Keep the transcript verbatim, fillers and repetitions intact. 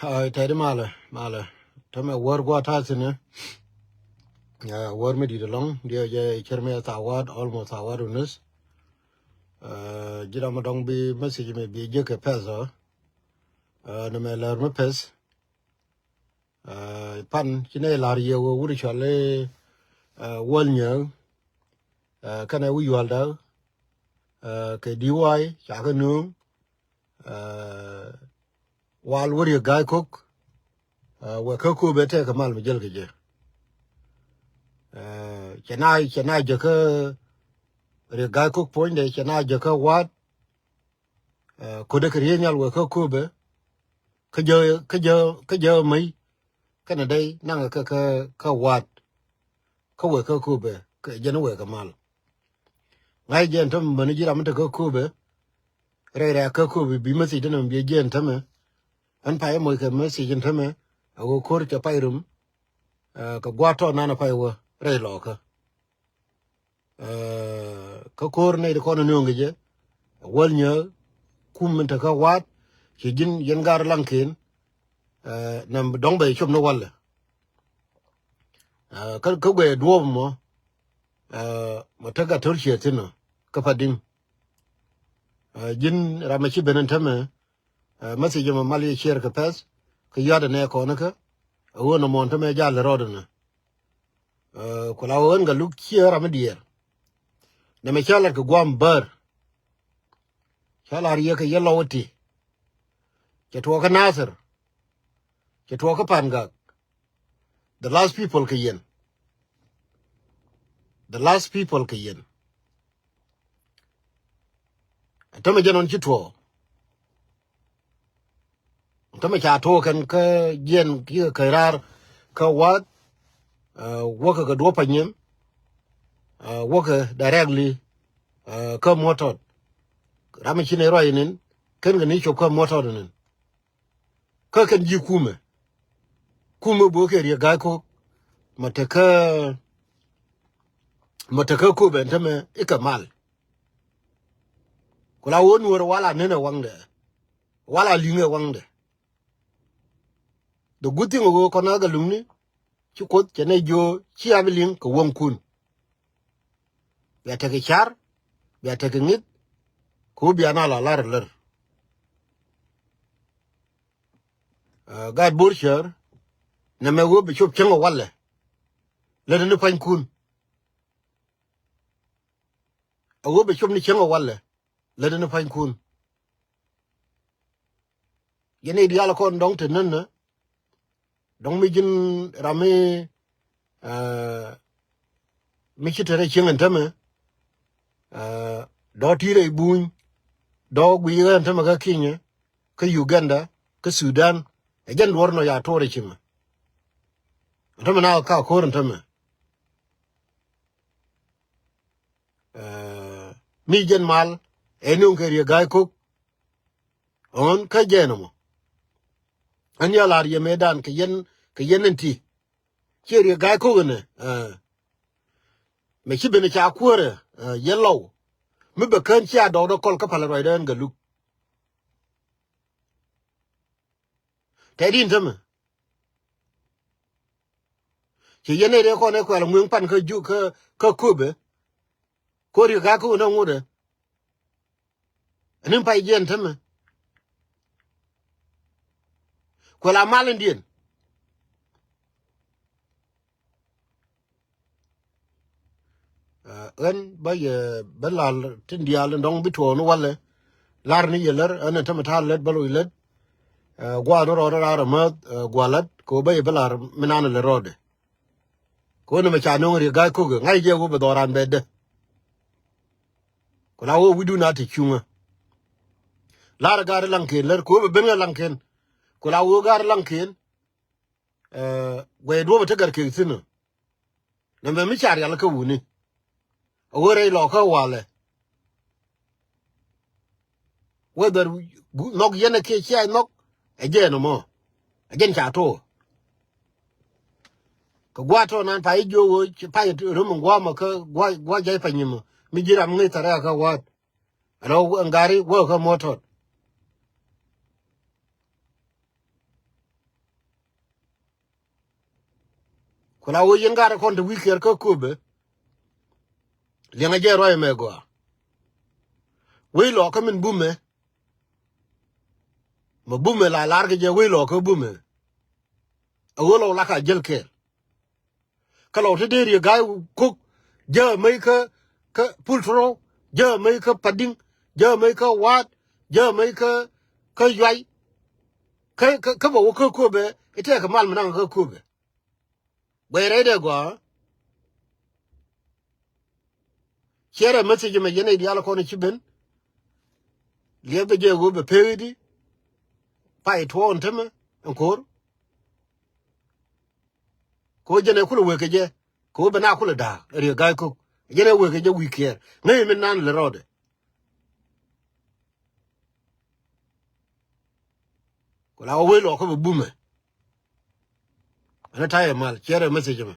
Ai, tɛt i̱ malɛ, malɛ. Tämɛ wäär gua̱a̱th ta̱a̱ thi̱n ɛ. Ɛ, wäär mi di̱t ɛlɔ̱ŋ, diɛ jɛ cär mi ɛ thawa̱a̱t, almost thawa̱a̱t unus. Ɛ, ji̱ ram mi dɔ̱ŋ bi message mi bi jek kɛ pɛth ɔ. Ɛ, nɛmɛ lär mi pɛth. Ɛ, pan ci nɛ la̱r yɛ wä wut cɔal i̱, ɛ, Wäl Nyääk. Ɛ, kɛnɛ wi̱c yualda, ɛ, kɛ D Y, ca kɛ nööŋ. Ɛ, wal wä Riek Ga̱a̱c Kok, ɛ, wɛ kä Köpɛ tɛk kɛ mal mi jäl kɛ jɛ. Ɛ, cɛ na, cɛ na jɛ kä Riek Ga̱a̱c Kok puɔ̱nydɛ, cɛ na jɛ kä Wa̱a̱t, ɛ, ko̱dɛ kɛ riee nhial wɛ kä Köpɛ, kä jɛ, kä jɛ, kä jɛ mäc, kɛnɛ dɛy naŋɛ kä, kä, kä Wa̱a̱t, kä wɛ kä Köpɛ, kɛ jɛn wɛ kɛ mal. Ŋa̱c jɛ ɛn tämɛ bäni ji̱ ram mi te kä Köpɛ, rɛy rɛ̈ɛ̈k kä Köpɛ bi message däna mi biɛ jiɛn tämɛ. Ɛn pay moc kɛ message ɛn tämɛ, a ɣöö ko̱r cɛ pay rum, ɛ, kɛ gua̱a̱th tɔɔt nan a pay wä rɛy lɔɔkä. Ɛ, kä ko̱r nɛy ti kɔn ni nööŋ kɛ jɛ, Wäl Nyääk, kum min te kä Wa̱a̱t, ci ji̱n yɛn gar laŋkiɛn, ɛ, nɛ dɔ̱ŋ bɛ cop ni walɛ. Ɛ, kä, kä guɛ duɔ̱ɔ̱p mɔ, ɛ, mɔ tek a to̱r ciɛ thi̱n ɔ, kä Padi̱ŋ. Ɛ, ji̱n ram mi ci ben ɛn tämɛ, ɛ, message mɔ mal yɛ share kɛ pɛth, kä yuat ɛnɛ kɔn kä, ɛ ɣöö nɔmɔ ɛn tämɛ jal rɔɔd ɛnɛ. Ɛ, ku la ɣöö ɛn Gatluak ciɛ ram mi diɛɛr. Nɛmɛ cä lat kɛ gua̱a̱m bär. Cä lat yɛ kɛ yɛ lɔw ti. Cɛ tuɔɔk kä Nathir. Cɛ tuɔɔk kä Pangak. The last people kɛ yɛn. The last people kɛ yɛn. Tämɛ jɛn ɣän ci tuɔɔk. Tämɛ ca tuɔɔk kɛn kä jiɛn kɛ kä raar kä Wa̱a̱t, ɛ, wäkɛ kɛ duɔ̱ɔ̱p Panyim, ɛ, wäkɛ directly, ɛ, kä Muɔ̱tɔt. Ram mi ci nɛ ruac inin, kɛn kɛ ni cop kä Muɔ̱tɔt inin. Kä kɛn ji̱ kumɛ. Kumɛ böökɛ Riek Ga̱a̱c Kok. Mɔ tekä, mɔ tekä Köpɛ ɛn tämɛ i̱ kɛ mal. Ku la wä Nuäär wala nenɛ waŋdɛ. Wala liŋɛ waŋdɛ. The good thing ɣöö kɔn a Gatluakni, ci Kuoth cɛ nɛ jiö ci a bi liŋ kɛ wäŋkun. Bia tekɛ car, bia tekɛ ŋi̱th, ku bia na la lar lär. Ɛ, gaat Bo̱r Cäär, nɛmɛ ɣöö bɛ cop cäŋ ɛ walɛ. Lät ni pua̱nykun. Ɛ ɣöö bɛ cop ni cäŋ ɛ walɛ. Lät ni pua̱nykun. Yɛn i̱ diaal kɔn dɔ̱ŋ te nänä. Dɔ̱ŋ mi ji̱n ram mi, ɛ, mi ci te rɛy cieŋ ɛn tämɛ. Ɛ, dɔ̱ ti rɛy Buny. Dɔ̱ guiy ɣän tämɛ kä Kenya, kä Uganda, kä Sudan. Ɛ jɛn duɔ̱r nɔ ya to̱r ɛ cieŋ. Ɛn tämɛ na ka ko̱r ɛn tämɛ. Ɛ, mi jɛn mal, ɛ nöŋ kɛ Riek Ga̱a̱c Kok. Ɣän kä jɛn ɛmɔ. Ɣän ya lar yɛ mëëdan kɛ yɛn, kɛ yɛn ɛn ti. Ciɛ Riek Ga̱a̱c Kok ɛnɛ, ɛ. Mɛ ci ben ca kuäärɛ, ɛ, yɛ lɔw. Mi bɛ kään cia dɔɔk dɔ kɔl kä pal ruacdä ɛn Gatluak. Tɛt in tämɛ. Ci yɛn ɛ dee kɔn ɛ kuɛl ŋueŋ pan kä juk kä, kä Köpɛ. Ko̱r Riek Ga̱a̱c Kok ɛnɛ ŋut ɛ. Ɛn in pay jiɛn tämɛ. Kuɛl a mal in diɛn. Ɛ, ɣän bä yɛ, bä lal tin diaal in dɔ̱ŋ bi tuɔɔk ni walɛ. Lar ni yɛ lär, ɣän in tämɛ ta̱a̱ lät bä loc lät. Ɛ, gua̱a̱r ni rɔɔdɛ raar amäth, ɛ, gua̱a̱r lät, kɛ ɣöö bä yɛ bä lar mi naan lät rɔɔdɛ. Kɛ ɣöö ni mɛ ca nööŋ Riek Ga̱a̱c Kok ɛ, ŋa̱c jɛ ɣöö bɛ dhɔran bɛ dä. Ku la ɣöö wi̱cdun a te cuŋä. Lar gaat laŋken lär, kɛ ɣöö bɛ ben ɣä laŋken. Ku la ɣöö gaat laŋken. Ɛ, guɛy duɔ̱ɔ̱p ɛ te gɛr kek thi̱n ɔ. Nɛmɛ mi ca rial kä wuni. A ɣöö rɛy lɔɔkä walɛ. Whether nhɔk yɛn ɛ kiɛ cia nhɔk, ɛ jɛn ɛmɔ. Ɛ jɛn ca to̱o̱. Kɛ gua̱a̱th tɔ̱ nan pay jiök ɣöö pay rom in gua̱a̱mɔ kä gua̱a̱, gua̱a̱ jay pany nyimɔ. Mi ji̱ ram ŋäc thɛrɛ kä wa̱a̱t. Ɛn ɣöö ɛn gari wäkä mɔtɔt. Ku la wee yɛn gaat kɔn te wi̱i̱ kiɛɛr kä kööbɛ. Liɛŋɛ jɛ ruac ɛmɛ gɔaa. Wec lɔɔkä min bumɛ. Mɛ bumɛ la lar kɛ jɛ wec lɔɔkä bumɛ. A ɣöö lɔw la ka jäl kɛɛl. Kä lɔw te dee Riek Gai Kok, jɛ mäc kä, kä Pultro, jɛ mäc kä Padiŋ, jɛ mäc kä Waat, jɛ mäc kä, kä Yuay. Kä, kä, kä bɛ wä kä kööbɛ, i̱ tɛɛkɛ mal mi naŋ kä kööbɛ. Guɛy rɛydɛ gɔaa. Ciɛrɛ message mɛ yɛn i̱ diaal kɔn i̱ ci ben. Liɛpɛ jɛ ɣöö bɛ pek i̱di. Pay tuɔɔn temɛ ɛn ko̱r. Kɛ ɣöö jɛn ɛ kulɛ wek kɛ jɛ. Kɛ ɣöö bɛ na kulɛ da̱a̱k ɛ Riek Gai Kok. Jɛn ɛ wek kɛ jɛ wi̱i̱ kiɛɛr. Ŋäc min nan lɛ rɔɔdɛ. Ku la wee lɔɔkä bɛ bumɛ. Ɛn a ta̱yɛ mal, ciɛrɛ message mɛ.